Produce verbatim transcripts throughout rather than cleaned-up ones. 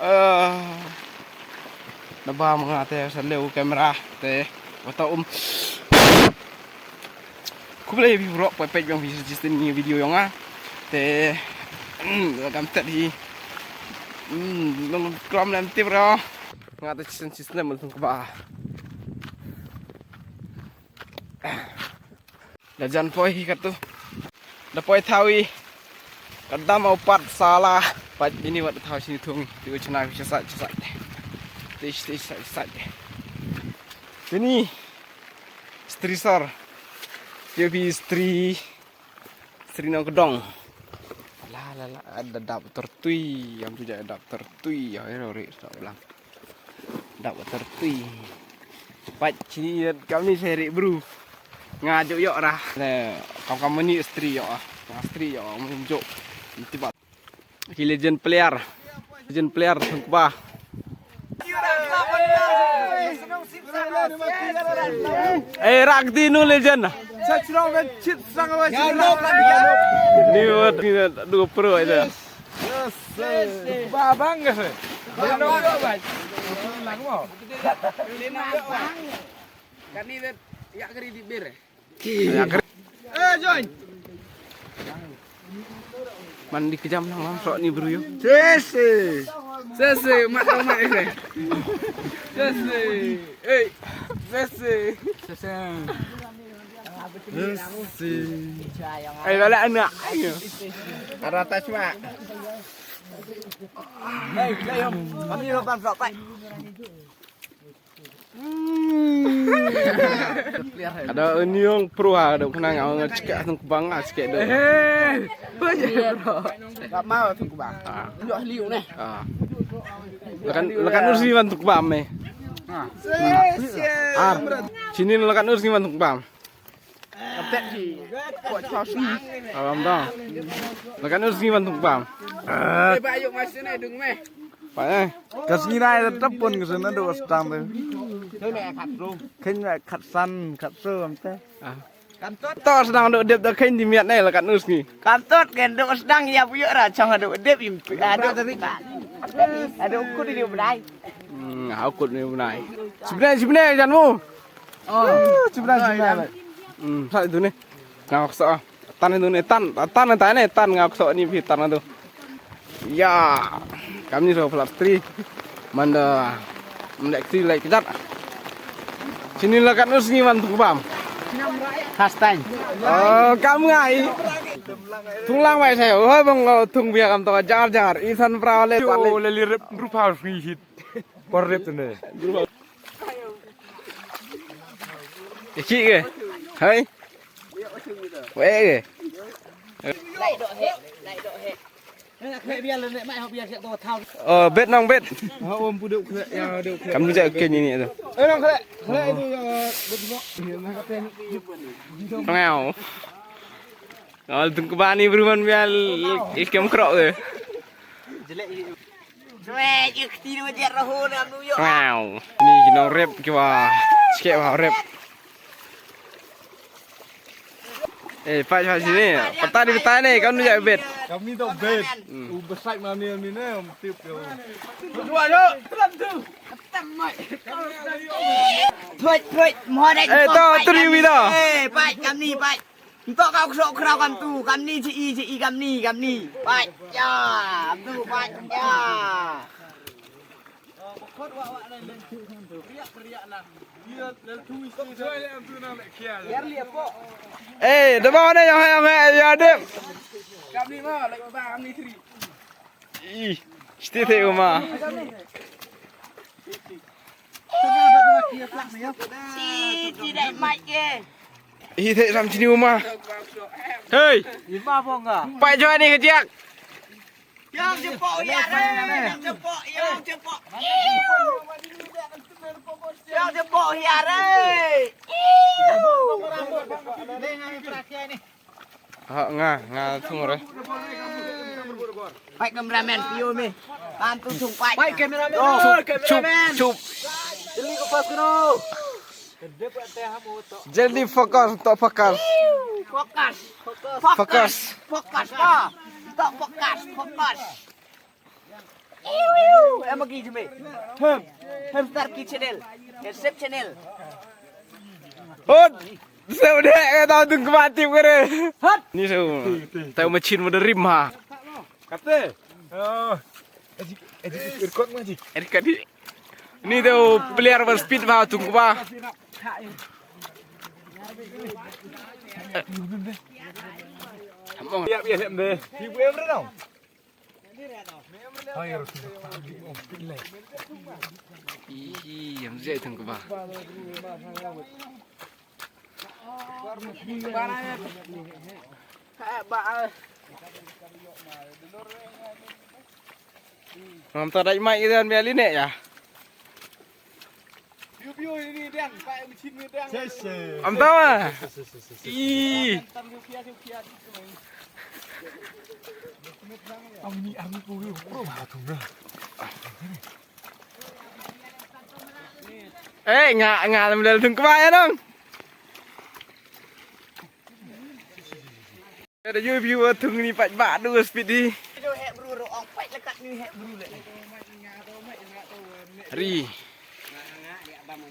Eh, naba ma nga te sa leh u kamera te, wat um. Khublei ïa phi baroh, poi peit biang phi suggestion ïa video jong nga. Te, mm, kam tet hi. Mm, nong klam lem tip ra. Nga te shisien shisien mel tung kba. Da jan poi hi katu. Da poi thawi. Ka dam u pat sala. Pat ini wat thaw sini thung. Ti u chna sha sait sha sait. Ti ti sait sait. Ini. Stri sar. Yo bi stri. Stri nong kedong. La la la, da dap tertui. Yang tu ja dap tertui. Ya ro ri sa ulang. Dap tertui. Pat sini kam ni seri bru. Nga juk yok rah. Ne, kam kam ni stri yok ah. Nga stri yok ah, mun juk. Nanti bat. Ki legend player. Legend player tung kba. Eh, rak di nu legend. Ni wat ni dua pro aja. Yes. Yes. Babang ke se? Babang. Kani vet yak kari di bir. Eh, join. Mandi kejam nang lam sok ni bru yo. Sese. Sese, mak tau mak ese. Sese. Eh, sese. Sese. Sese. Eh, balik anak. Ada tas mak. Hei, jom. Kami lapan sok, Pak. Ada uniong pro ha, ada kena ngau ngau cekak tung kebang ah, cekak tu. Eh, oh ya, bro. Tak mau tung kebang. Ah. Njuk liu neh. Ah. Lekan lekan ursi wan tung kebang meh. Ah. Ar. Sini lekan ursi wan tung kebang. Kapet hi. Ko chos ni. Alam dong. Lekan ursi wan tung kebang. Eh, ba yuk mas ne dung meh. Pat eh. Ka sngi nai da tap pun ka sngi nadu sdang tu. Khein me khat san khat so am te. Ah. To sdang du dep da khein di miat nai la katnu sngi. Kam tot ken du sdang ïa bu ïoh ra chong du dep im. Adu. Adu kut di bnai. Hmm, ha kut di bnai. Sibnai sibnai jan mu. Oh, sibnai sibnai. Hmm, sa itu ni. Nga kso. Tan itu ni tan, tan tan ni tan nga kso ni phi tan itu. Ïa, kam ni so plat tri. Manda mlek tri lek jat. Sini la katnu sngi wan tung bam. Hastan. Oh, kam ngai. Tung lang bai sai. Oh, bang tung bia kam to jar jar. Isan pra le. Yo, le li rep rupa sngi hit. Kor rep tu ne. Iki ke? Hai. Wei ke? Oh, bet nong bet. Kam nu ja ke ni ni tu. Ngau. Ngau tung kebani beruman bial ikem krok ke. Wow. Ni ki nong rep ki wa. Sikit wa rep. Eh, pat pat sini. Pata di pata ni, kam nu ja bet. Kami tu bet. U besai mami ni ni, um tip yo. Dua yo. Tuit tuit, mohon eh. Eh, tu tu di wi dah. Eh, pat kami pat. Ntok kau ksok krau kam tu, kam ni ci i ci i kam ni, kam ni. Pat ya, tu pat ya. Eh, da ba ne yang yang ya dep. Kam ni ma, like ba kam ni tri. Ih, siti te uma. Ci ci dai mai ke. Ih, te sam sini uma. Hei. Ima bonga. Pai jwa ni kejak. Yang jepok ya re, yang jepok, yang jepok. Yang jepok ya re. Ha, nga, nga thung re. Pai kameramen, pio me. Bantu thung pai. Pai kameramen. Oh, chup, chup, chup. Jeli ko pas keno. Jeli fokus, to fokus. Fokus. Fokus. Fokus. Fokus. To fokus, fokus. Em ki jeme. Hem. Hem star ki channel. Hem sep channel. Hot. Sep deh, eh, tau tung kemati kere. Hot. Ni sep. Tau machin mada rim ha. Kate. Oh. Eji, eji, record ma ji. Record di. Ni tau player bar speed ba tung ba. Biar, biar, biar. Ibu em renau. Ih, em zai tung ba. Ngam ta dai mai idan meli ne ya. Am ta ma. Ih. Eh, nga, nga lam lel tung kemai ya dong. Ada ju view tung ni pat ba du speed di. Ri.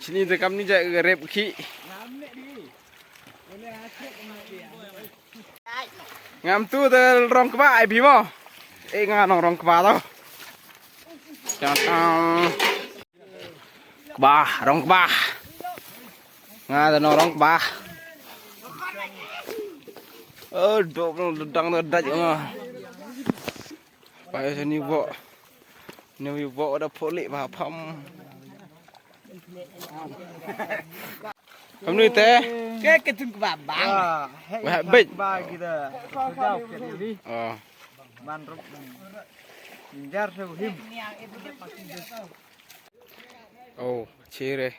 Sini te kam ni ja rep ki. Ngam tu te rong kba ai bi mo. Eh, nga nong rong kba tau. Tang tang. Kba, rong kba. Nga da nong rong kba. Oh, dok dang da daj nga. Pai sini bo. Ni bo da poli ba pam. Kamnu te? Ke ketun kba bang. Wah, baik. Ba kita. Sedap ke ni. Oh. Man rok. Injar se him. Oh, chere.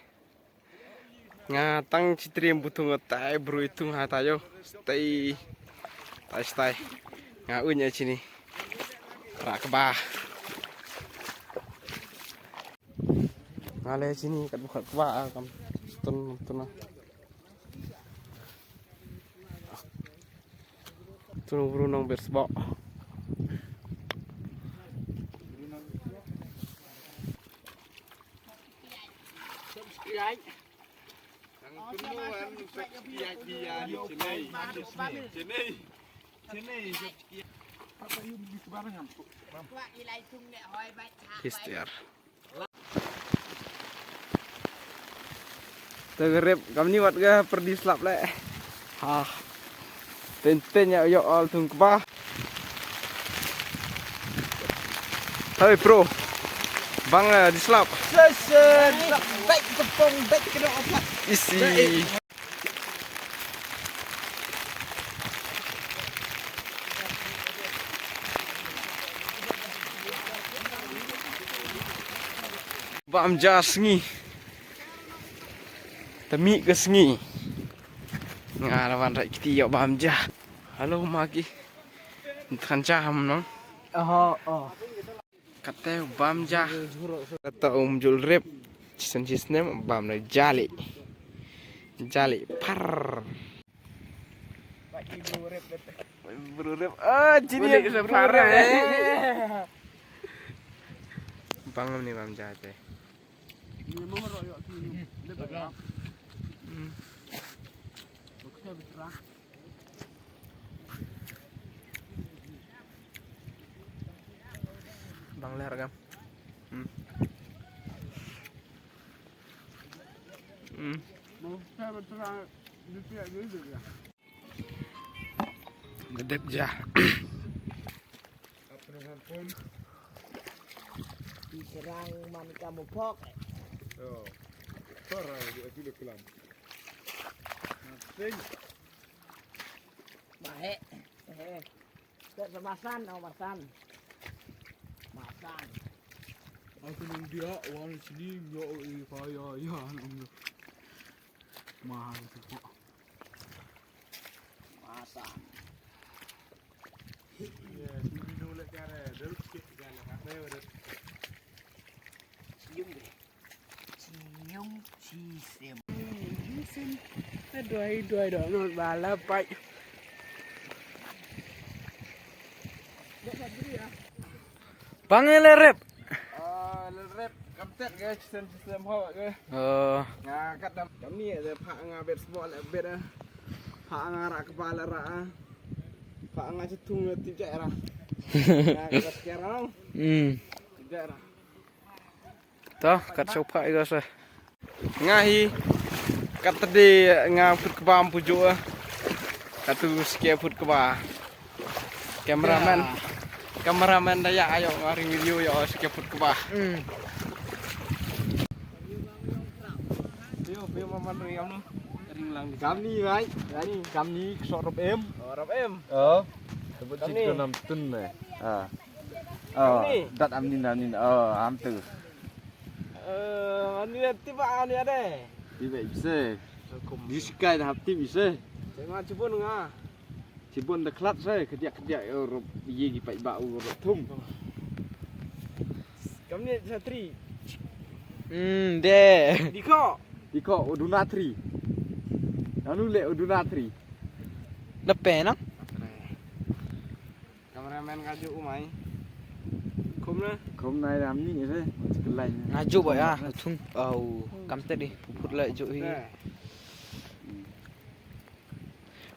Nga tang chitri butung tai bru itung ha tayo. Stay. Tai stay. Nga unya chini. Rak ba. Nga le chini kat bukat ba kam. Tun tun. Tun bru nong bersbok. Kister. Te grep kam ni wat ga perdi slap le. Ha. Ten ten ya yo al tung kba. Hai pro. Bang, eh, di slap. Sesen. Baik kepong, baik kena opat. Isi. Bam ja sngi. Temi ke sngi. Nga lawan rai kiti yo bam ja. Halo maki. Than ja ham no. Oh, oh. Kata bam ja. Kata um jul rep. Chisem chisem bam na jali. Jali par. Bru rep. Ah, jini bru rep. Bang ni bam ja te. Hmm. Bang ler kam. Hmm. Hmm. Dedep ja. Diserang man kamu pok. Yo. Para di ati de kelam. Sing. Baik. Eh. Tak semasan, oh, masan. Masan. Aku nung dia wan sini yo i kaya ya nung. Mahal tu kok. Masan. Ya, sini dulu cara dulu sikit kan. Apa ya? Senyum deh. Senyum sisem. Aduh, aduh, aduh, aduh, bala pai. Bang e le rep. Ah, le rep. Kam tet ke, system, system ho ke. Oh. Nga kat dam. Kam ni de pha nga bet sbo le bet eh. Pha nga ra kepala ra. Pha nga cetung le tip jai ra. Nga kat kerang. Hmm. Tip jai ra. To, kat sopha iga sa. Nga hi, kat tadi nga put kba em pujuk ah. Katu skia put kba. Cameraman. Ya. Cameraman da ya ayo nga ring video ya skia put kba. Hmm. Yo, be maman ring am no. Ring lang. Kam ni, right? Kam ni, kam ni, sort of em. Oh, rap em. Oh. Tebut kam ni. Cik tu nam tun ne. Ah. Oh, kam ni. Dat am ni, nam ni. Oh, am tu. Eh, ani tip ba ani ade. Tip ba ipse. Hukum. Di sikai da hap tip ipse. Jangan cibun nga. Cibun da klat se, kediak kediak, eh, rup, ye gi paidbah u rup thum. Kam ni sa tri. Hmm, de. Diko. Diko, u duna tri. Anu le u duna tri. Lepe na? Cameraman nga ju umai. Khum na? Khum na ram ni re. Kelai na. Nga ju ba ya, thung. Au, kam te di, put la ju hi. Eh.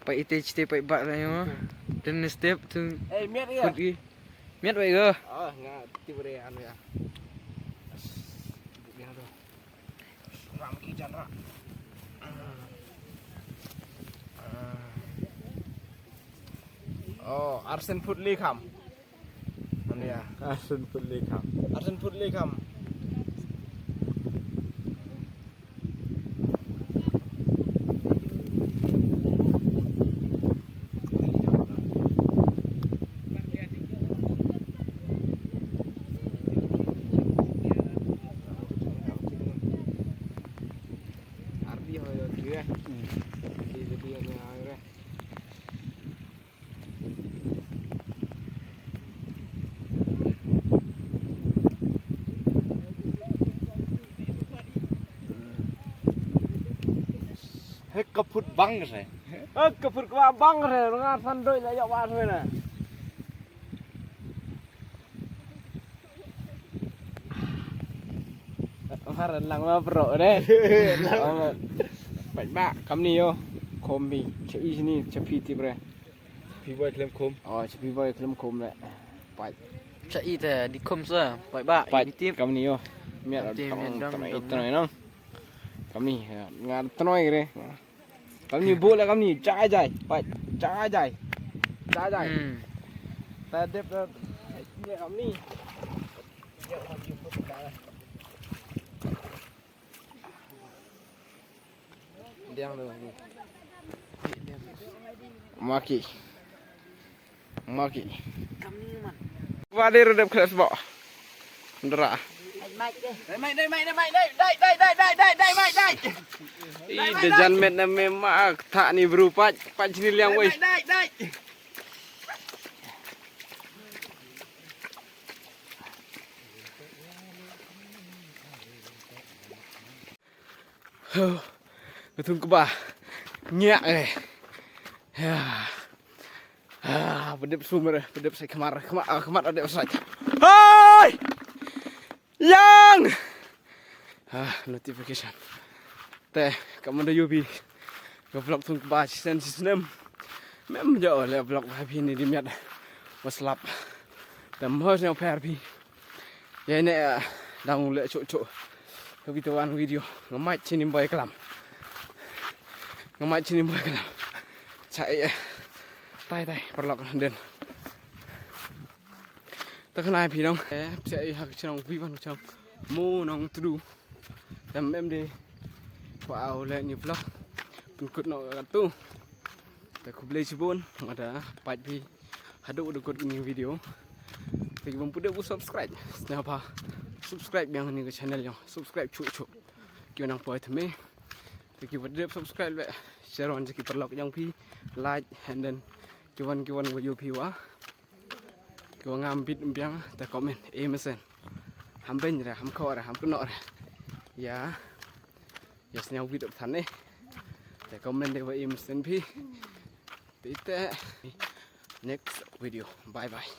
Pai ite chite pai ba la yo. Den step tu. Eh, miat ya? Put i. Miat ba yo. Ah, nga tibre anu ya. Buk ya tu. Ram ki jan ra. Oh, arsen put li kam. Ania. Arsen put li kam. Arsen put li kam. Hek ka phut bang re. Hek ka phut ka bang re. Nga san doi la yak ba re na. Har lang ma pro re. Bai ba kam ni yo. Kombi. Cha i ni cha phi ti bre. Phi boi klem khum. Oh, cha phi boi klem khum le. Pait. Cha i te di khum sa. Pait ba. Pait. Di tip. Kam ni yo. Miat dang dang. Kam ni nga tnoi re. Kam ni bu le kam ni jai jai. Pait. Jai jai. Jai jai. Hmm. Ta dep ni kam ni. Diang tu. Maki. Maki. Wadi redep kelas bo. Ndra. Dai mai, dai mai, dai mai, dai, dai, dai. Ih, de jan met na me ma thah ni bru pach, pach ni liang wei. Dai, dai, dai. Huh. Ka thung kba. Ngiah eh. Ya. Ah, ba dep sumar, ba dep sai khmar, khmar, ah, khmar ba dep sai. Hai! Yang! Ah, notification. Te, ka manda yubi. Ka vlog thung kba shisien shisnem. Mem jo le vlog ba phi ni di miat. Waslap. Te mo sñiaw pher phi. Ïa ne, eh, dang u leh chuh chuh. Ka video wan video. Nga mait chini boy klam. Nga mait chini boy klam. Cha eh. Tai tai paralok den. Ta khana phi nong. Eh, phi ai ha ka chnong phi ban chnong. Mo nong tru. Em em de. Kwa au le ni vlog. Pynkut no ka tu. Te khublei chibun. Nga da pait phi. Haduh da kut ni video. Te ki bym pu dep u subscribe. Sñiawbha subscribe biang ni ka channel yong. Subscribe chuh chuh. Ki nang poi thymme. Te ki bym pu dep subscribe le. Share wan ki paralok yong phi. Like and then ki wan ki wan wa yu phi wa. Ki wa ngam bit biang te comment. E mesen. Ham ben re, ham kho re, ham kno re. Ya. Ya sñiaw bit than ne. Te comment de wa e mesen phi. Te te next video. Bye bye.